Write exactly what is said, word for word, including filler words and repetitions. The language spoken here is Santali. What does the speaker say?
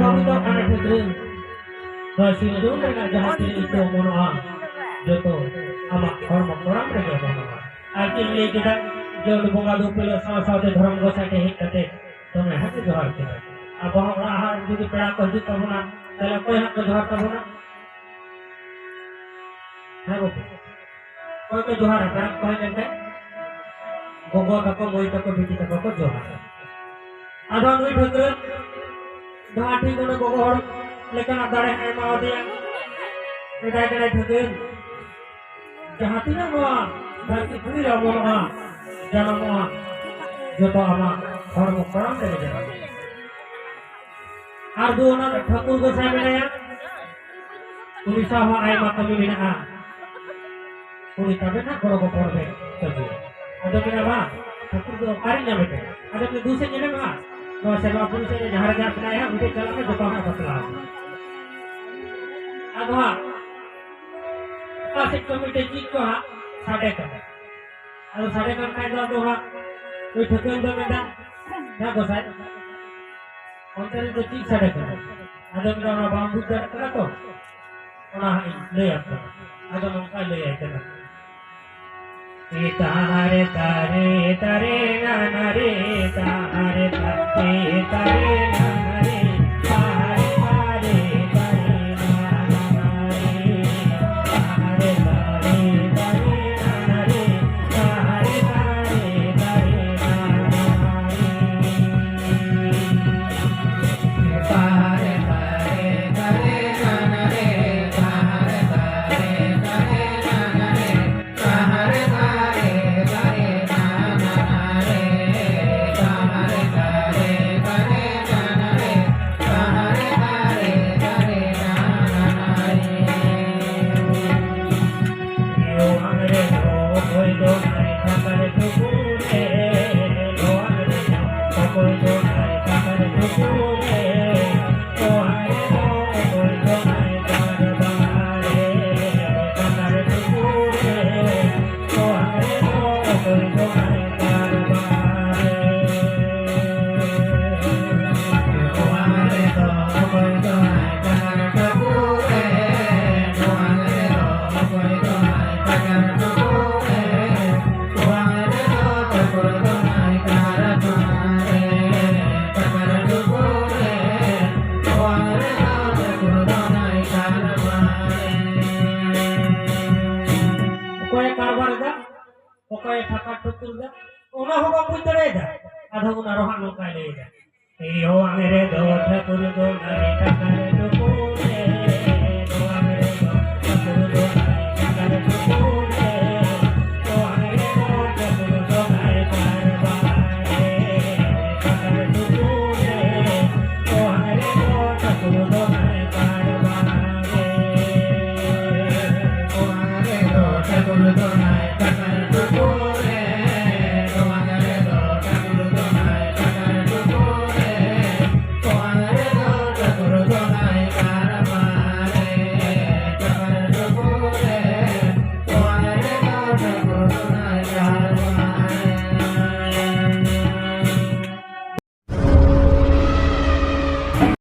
ᱩᱱᱤ ᱫᱚ ᱚᱱᱟ ᱴᱷᱟᱹᱠᱨᱟᱹᱱ ᱱᱚᱣᱟ ᱥᱤᱨᱡᱚᱱ ᱨᱮᱱᱟᱜ ᱡᱟᱦᱟᱸ ᱛᱤᱱᱟᱹᱜ ᱤᱛᱟᱹ ᱚᱢᱚᱱᱚᱜᱼᱟ, ᱡᱚᱛᱚ ᱟᱢᱟᱜ ᱦᱚᱲᱢᱚ ᱠᱚᱲᱟᱢ ᱨᱮᱜᱮ ᱚᱢᱚᱱᱚᱜᱼᱟ᱾ ᱟᱨ ᱪᱮᱫ ᱤᱧ ᱞᱟᱹᱭ ᱠᱮᱫᱟ, ᱡᱮ ᱩᱱᱤ ᱵᱚᱸᱜᱟ ᱫᱚ ᱯᱳᱭᱞᱳ ᱥᱟᱶ ᱥᱟᱶᱛᱮ ᱫᱷᱚᱨᱚᱢ ᱜᱚᱸᱥᱟᱭ ᱴᱷᱮᱱ ᱦᱮᱡ ᱠᱟᱛᱮ ᱫᱚᱢᱮ ᱦᱟᱸᱜ ᱮ ᱡᱚᱦᱟᱨ ᱠᱮᱫᱟ᱾ ᱟᱵᱚ ᱦᱚᱸ ᱚᱲᱟᱜ ᱦᱚᱲ ᱡᱩᱫᱤ ᱯᱮᱲᱟ ᱠᱚ ᱦᱤᱡᱩᱜ ᱛᱟᱵᱚᱱᱟ, ᱛᱟᱦᱞᱮ ᱚᱠᱚᱭ ᱦᱟᱸᱜ ᱠᱚ ᱡᱚᱦᱟᱨ ᱛᱟᱵᱚᱱᱟ? ᱦᱮᱸ ᱵᱟᱹᱵᱩ, ᱚᱠᱚᱭ ᱠᱚ ᱡᱚᱦᱟᱨᱟ? ᱯᱮᱲᱟ ᱠᱚ ᱦᱮᱡ ᱞᱮᱱᱠᱷᱟᱱ ᱜᱚᱜᱚ ᱛᱟᱠᱚ, ᱢᱟᱹᱭ ᱛᱟᱠᱚ, ᱵᱤᱴᱤ ᱛᱟᱠᱚ ᱠᱚ ᱡᱚᱦᱟᱨᱟ᱾ ᱟᱫᱚ ᱱᱩᱭ ᱴᱷᱟᱹᱠᱨᱟᱹᱱ ᱡᱟᱦᱟᱸ ᱴᱷᱤᱠ ᱚᱱᱟ ᱜᱚᱜᱚ ᱦᱚᱲ ᱞᱮᱠᱟᱱᱟᱜ ᱫᱟᱲᱮ ᱦᱚᱸ ᱮᱢᱟᱣᱟᱫᱮᱭᱟ᱾ ᱢᱮᱛᱟᱭ ᱠᱟᱱᱟᱭ, ᱴᱷᱟᱹᱠᱨᱟᱹᱱ, ᱡᱟᱦᱟᱸ ᱛᱤᱱᱟᱹᱜ ᱱᱚᱣᱟ ᱫᱷᱟᱹᱨᱛᱤ ᱯᱩᱨᱤ ᱨᱮ ᱚᱢᱚᱱᱚᱜᱼᱟ, ᱡᱟᱱᱟᱢᱚᱜᱼᱟ, ᱡᱚᱛᱚ ᱟᱢᱟᱜ ᱦᱚᱲᱢᱚ ᱠᱚᱲᱟᱢ ᱨᱮᱜᱮ ᱡᱟᱱᱟᱢᱚᱜᱼᱟ᱾ ᱟᱨ ᱫᱩ ᱚᱱᱟ ᱴᱷᱟᱹᱠᱩᱨ ᱜᱚᱸᱥᱟᱭ ᱢᱮᱱᱟᱭᱟ, ᱩᱱᱤ ᱥᱟᱶ ᱦᱚᱸ ᱟᱭᱢᱟ ᱠᱟᱹᱢᱤ ᱢᱮᱱᱟᱜᱼᱟ᱾ ᱩᱱᱤ ᱛᱟᱵᱮᱱ ᱦᱟᱸᱜ ᱜᱚᱲᱚ ᱜᱚᱯᱚᱲ ᱵᱮᱱ ᱠᱟᱹᱢᱤᱭᱟ᱾ ᱟᱫᱚ ᱢᱮᱱᱟ, "ᱵᱟᱝ, ᱴᱷᱟᱹᱠᱩᱨ ᱫᱚ ᱚᱠᱟᱨᱮᱧ ᱧᱟᱢᱮ ᱠᱟᱱᱟ?" ᱟᱫᱚ ᱢᱮᱱᱟ, "ᱫᱩ ᱥᱮᱫ ᱧᱮᱞᱮ ᱢᱮ ᱦᱟᱸᱜ, ᱱᱚᱣᱟ ᱥᱮᱨᱢᱟ ᱵᱩᱨᱩ ᱥᱮᱫ ᱨᱮ ᱡᱟᱦᱟᱸ ᱨᱮ ᱡᱟᱦᱟᱸ ᱢᱮᱱᱟᱭᱟ, ᱚᱸᱰᱮ ᱪᱟᱞᱟᱜ ᱢᱮ, ᱡᱚᱛᱚ ᱦᱟᱸᱜ ᱵᱟᱛᱞᱟᱣ ᱢᱮ᱾" ᱟᱫᱚ ᱦᱟᱸᱜ ᱚᱠᱟ ᱥᱮᱫ ᱠᱷᱚᱱ ᱢᱤᱫᱴᱮᱡ ᱪᱮᱫ ᱪᱚ ᱦᱟᱸᱜ ᱥᱟᱰᱮ ᱠᱟᱱᱟ᱾ ᱟᱫᱚ ᱥᱟᱰᱮ ᱠᱟᱱ ᱠᱷᱟᱡ ᱫᱚ ᱟᱫᱚ ᱦᱟᱸᱜ ᱩᱱᱤ ᱴᱷᱟᱹᱠᱨᱟᱹᱱ ᱫᱚ ᱢᱮᱱᱫᱟ, "ᱦᱮᱸ ᱜᱚᱸᱥᱟᱭ, ᱚᱱᱛᱮ ᱨᱮᱫᱚ ᱪᱮᱫ ᱥᱟᱰᱮ ᱠᱟᱱᱟ?" ᱟᱫᱚ ᱢᱮᱱᱫᱟ, "ᱚᱱᱟ ᱵᱟᱢ ᱵᱩᱡᱽ ᱫᱟᱲᱮᱭᱟᱜ ᱠᱟᱱᱟ ᱛᱚ, ᱚᱱᱟ ᱦᱟᱸᱜ ᱤᱧ ᱞᱟᱹᱭᱟᱢ ᱠᱟᱱᱟ᱾" ᱟᱫᱚ ᱱᱚᱝᱠᱟᱭ ᱞᱟᱹᱭᱟᱭ ᱠᱟᱱᱟ, ᱛᱟᱨᱮ ᱛᱟᱨᱮ ᱛᱟᱨᱮ ᱱᱟᱱᱟ ᱨᱮ, ᱛᱟᱨᱮ ᱛᱟᱨᱮ ᱛᱟᱨᱮ ᱱᱟᱱᱟ ᱨᱮ, ᱛᱟᱨᱮ ᱛᱟᱨᱮ ᱛᱟᱨᱮ ᱱᱟᱱᱟ ᱨᱮ, ᱛᱟᱨᱮ ᱛᱟᱨᱮ ᱛᱟᱨᱮ ᱱᱟᱱᱟ ᱨᱮ, ᱛᱟᱨᱮ ᱛᱟᱨᱮ ᱛᱟᱨᱮ ᱱᱟᱱᱟ ᱨᱮ᱾ ᱟᱨᱦᱚᱸ ᱟᱨᱦᱚᱸ ᱦᱟᱸᱜ ᱱᱚᱝᱠᱟᱭ ᱞᱟᱹᱭᱮᱫᱟ᱾ ᱤᱭᱚ ᱟᱢᱨᱮ ᱫᱚ ᱴᱷᱟᱹᱠᱩᱨ ᱫᱚ ᱱᱟᱭ ᱴᱟᱠᱟᱨ ᱴᱩᱠᱩᱨᱮ, ᱫᱚ ᱟᱢᱨᱮ ᱫᱚ ᱴᱷᱟᱹᱠᱩᱨ ᱫᱚ ᱱᱟᱭ ᱴᱟᱠᱟᱨ ᱴᱩᱠᱩᱨᱮ, ᱫᱚ ᱟᱢᱨᱮ ᱫᱚ ᱴᱷᱟᱹᱠᱩᱨ ᱫᱚ ᱱᱟᱭ ᱠᱟᱨᱵᱟᱨᱮ, ᱴᱟᱠᱟᱨ ᱴᱩᱠᱩᱨᱮ, ᱫᱚ ᱟᱢᱨᱮ ᱫᱚ ᱴᱷᱟᱹᱠᱩᱨ ᱫᱚ ᱱᱟᱭ ᱠᱟᱨᱵᱟᱨᱮ, ᱫᱚ ᱟᱢᱨᱮ ᱫᱚ ᱴᱷᱟᱹᱠᱩᱨ ᱫᱚ ᱱᱟᱭ